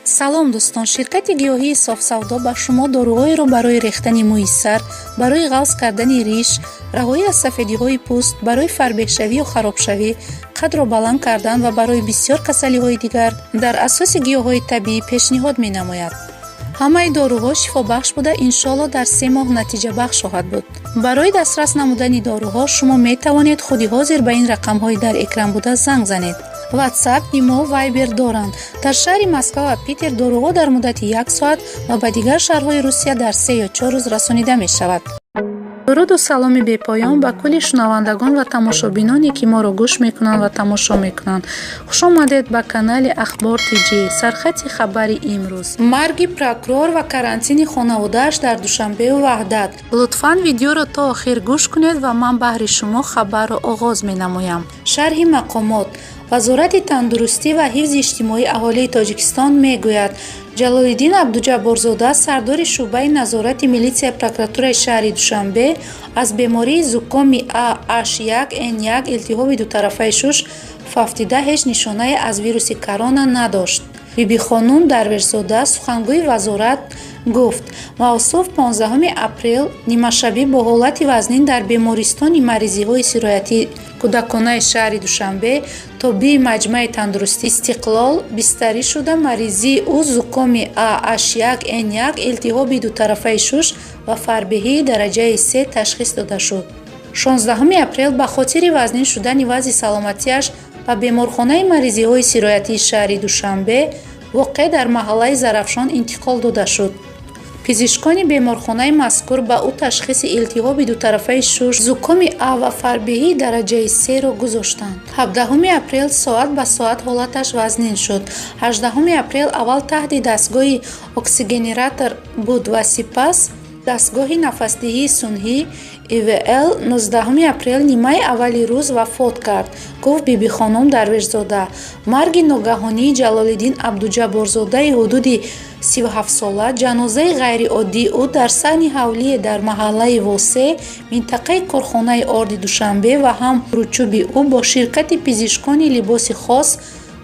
Салом, дӯстон! Ширкати гиёҳии Софсавдо ба шумо доруҳоеро барои рехтани мӯи сар, барои ғафз кардани риш, раҳоӣ аз сафедиҳои пӯст, барои фарбеҳшавӣ ё харобшавӣ, қадро баланд кардан ва барои бисёр касалиҳои дигар дар асоси гиёҳҳои табиӣ пешниҳод менамояд. Ҳамаи доруҳо шифобахш буда, иншоалло, дар 3 моҳ натиҷабахш хоҳад буд. Барои дастрас намудани доруҳо шумо метавонед худи ҳозир ба ин рақамҳои дар экран буда занг занед. Ватсап, Имо, Вайбер доранд. Дар шаҳри Москва ва Питер доруҳо дар муддати як соат ва ба дигар шаҳрҳои Русия дар 3 ё 4 рӯз расонида мешавад. Дуруду саломи бепоён ба кулли шунавандагон ва тамошобиноне, ки моро гӯш мекунанд ва тамошо мекунанд. Хушомадед ба канали Ахбор Тҷ. Сархати хабари имрӯз: марги прокурор ва карантини хонаводааш дар Душанбеу Ваҳдат. Лутфан видеоро то охир гӯш кунед ва ман баҳри шумо хабарро оғоз менамоям. Шарҳи мақомот: Вазорати тандурустӣ ва ҳифзи иҷтимоии аҳолии Тоҷикистон мегӯяд, Ҷалолиддин Абдуҷабборзода, сардори шӯъбаи назорати милитсияи прокуратураи шаҳри Душанбе, аз бемории зукоми А H1N1, илтиҳоби дутарафаи шуш фавтида, ҳеҷ нишонае аз вируси корона надошт. Бибихонум Дарвешзода, сухангӯи вазорат, гуфт, мавсуф 15 апрел нимашабӣ бо ҳолати вазнин дар бемористони маризиҳои сироятии кӯдаконаи шаҳри Душанбе тобеи маҷмӯаи тандурустӣ Истиқлол бистарӣ шуда, маризии ӯ зукоми А H1N1, илтиҳоби дутарафаи шуш ва фарбеҳии дараҷаи се ташхис дода шуд. 16 апрел ба хотири вазнин шудани вазъи саломатиаш ба беморхонаи маризиҳои сироятии шаҳри Душанбе, воқеъ дар маҳаллаи Зарафшон, интиқол дода шуд. Пизишкони беморхонаи мазкур ба ӯ ташхиси илтиҳоби дутарафаи шуш, зукоми А ва фарбеҳии дараҷаи серо гузоштанд. 17 апрел соат ба соат ҳолаташ вазнин шуд. 18 апрел аввал таҳти дастгоҳи оксигенератор буд ва сипас дастгоҳи нафасдиҳии сунъӣ ИВЛ. 19 апрел нимаи аввали рӯз вафот кард, гуфт Бибихонум Дарвешзода. Марги ногаҳонии Ҷалолиддин Абдуҷабборзодаи ҳудуди 37-сола, ҷанозаи ғайриоддии ӯ дар саҳни ҳавлие дар маҳаллаи Восе, минтақаи корхонаи орди Душанбе, ва ҳам ручӯби ӯ бо ширкати пизишкони либоси хос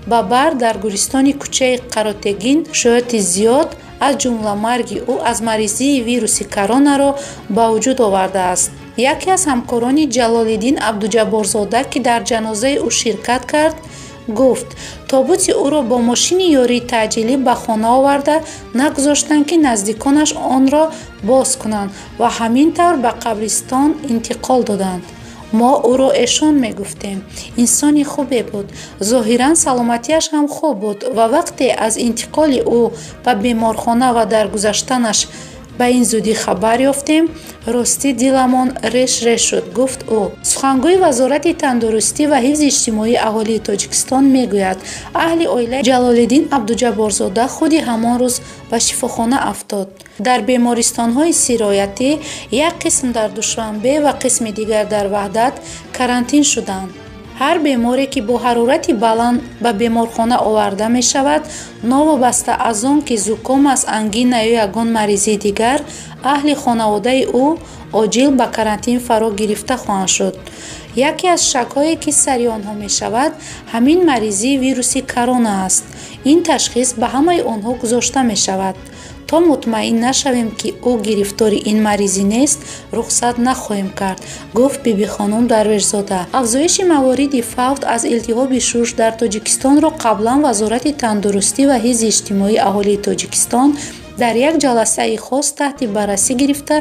ба бар дар гӯристони кӯчаи Қаротегин шояти зиёд, аз ҷумла марги ӯ аз маризии вируси коронаро ба вуҷуд овардааст. Яке аз ҳамкорони Ҷалолиддин Абдуҷабборзода, ки дар ҷанозаи ӯ ширкат кард, гуфт, тобути ӯро бо мошини ёрии таъҷилӣ ба хона оварда, нагузоштанд, ки наздиконаш онро боз кунанд ва ҳамин тавр ба қабристон интиқол доданд. Мо ӯро эшон мегуфтем. Инсони хубе буд. Зоҳиран саломатиаш ҳам хуб буд ва вақте аз интиқоли ӯ ба беморхона ва даргузаштанаш ба ин зудӣ хабар ёфтем, ростӣ диламон реш реш шуд, гуфт ӯ. Сухангӯи Вазорати тандурустӣ ва ҳифзи иҷтимоии аҳолии Тоҷикистон мегӯяд, аҳли оилаи Ҷалолиддин Абдуҷабборзода худи ҳамон рӯз ба шифохона афтод. Дар бемористонҳои сироятӣ, як қисм дар Душанбе ва қисми дигар дар Ваҳдат, карантин шуданд. Ҳар беморе, ки бо ҳарорати баланд ба беморхона оварда мешавад, новобаста аз он ки зуком аст, ангина ё ягон маризии дигар, аҳли хонаводаи ӯ оҷил ба карантин фаро гирифта хоҳанд шуд. Яке аз шакҳое, ки сари онҳо мешавад, ҳамин маризии вируси корона аст. Ин ташхис ба ҳамаи онҳо гузошта мешавад. То мутмаин нашавем, ки ӯ гирифтори ин маризӣ нест, рухсат нахоҳем кард, гуфт Бибихонум Дарвешзода. Афзоиши мавориди фавт аз илтиҳоби шуш дар Тоҷикистонро қаблан Вазорати тандурустӣ ва ҳифзи иҷтимоии аҳолии Тоҷикистон дар як ҷаласаи хос таҳти баррасӣ гирифта,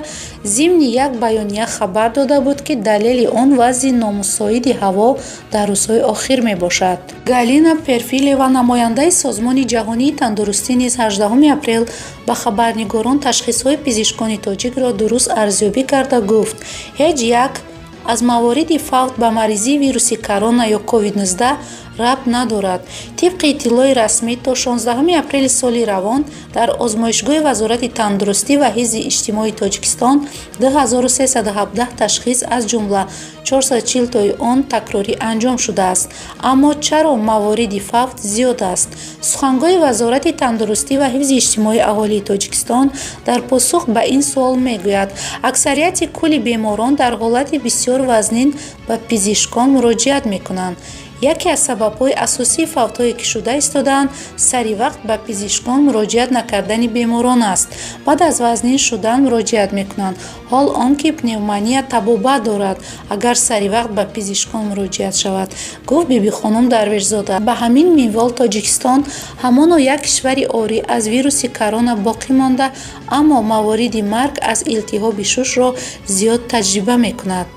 зимни як баёния хабар дода буд, ки далели он вазъи номусоиди ҳаво дар рӯзҳои охир мебошад. Галина Перфилева, намояндаи Созмони ҷаҳонии тандурустӣ, низ 18 апрел ба хабарнигорон ташхисҳои пизишкони тоҷикро дуруст арзёбӣ карда гуфт, ҳеҷ як аз мавориди фавт ба маризии вируси корона ё COVID-19 рабт надорад. Тибқи иттилои расмӣ, то 16 апрели соли равон дар озмоишгоҳи Вазорати тандурустӣ ва ҳифзи иҷтимоии Тоҷикистон 2317 ташхис, аз ҷумла 440 тои он такрорӣ, анҷом шудааст. Аммо чаро мавориди фавт зиёд аст? Сухангӯи Вазорати тандурустӣ ва ҳифзи иҷтимоии аҳолии Тоҷикистон дар посух ба ин суол мегӯяд, аксарияти кулли беморон дар ҳолати бисёр вазнин ба пизишкон муроҷиат мекунанд. Яке аз сабабҳои асосии фавтҳое, ки шуда истодаанд, сари вақт ба пизишкон муроҷиат накардани беморон аст. Баъд аз вазнин шудан муроҷиат мекунанд. Ҳол он ки пневмония табобат дорад, агар сари вақт ба пизишкон муроҷиат шавад, гуфт Бибихонум Дарвешзода. Ба ҳамин минвол Тоҷикистон ҳамоно як кишвари орӣ аз вируси корона боқӣ монда, аммо мавориди марг аз илтиҳоби шушро зиёд таҷриба мекунад.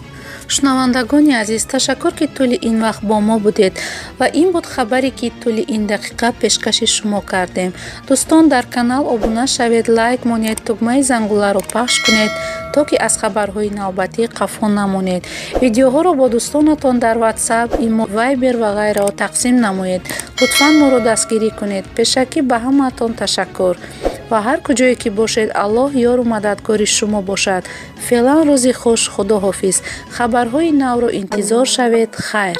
Шунавандагони азиз, ташаккур, ки тӯли ин вақт бо мо будед, ва ин буд хабаре, ки тӯли ин дақиқа пешкаши шумо кардем. Дӯстон, дар канал обуна шавед, лайк монед, тугмаи зангуларо пахш кунед, то ки аз хабарҳои навбатӣ қафо намонед. Видеоҳоро бо дӯстонатон дар Ватсап, Имо, Вайбер ва ғайраҳо тақсим намоед. Лутфан моро дастгирӣ кунед. Пешакӣ ба ҳамаатон ташаккур ва ҳар куҷое ки бошед, Аллоҳ ёру мададгори шумо бошад. Феълан рӯзи хуш, худоҳофиз. Хабарҳои навро интизор шавед. Хайр.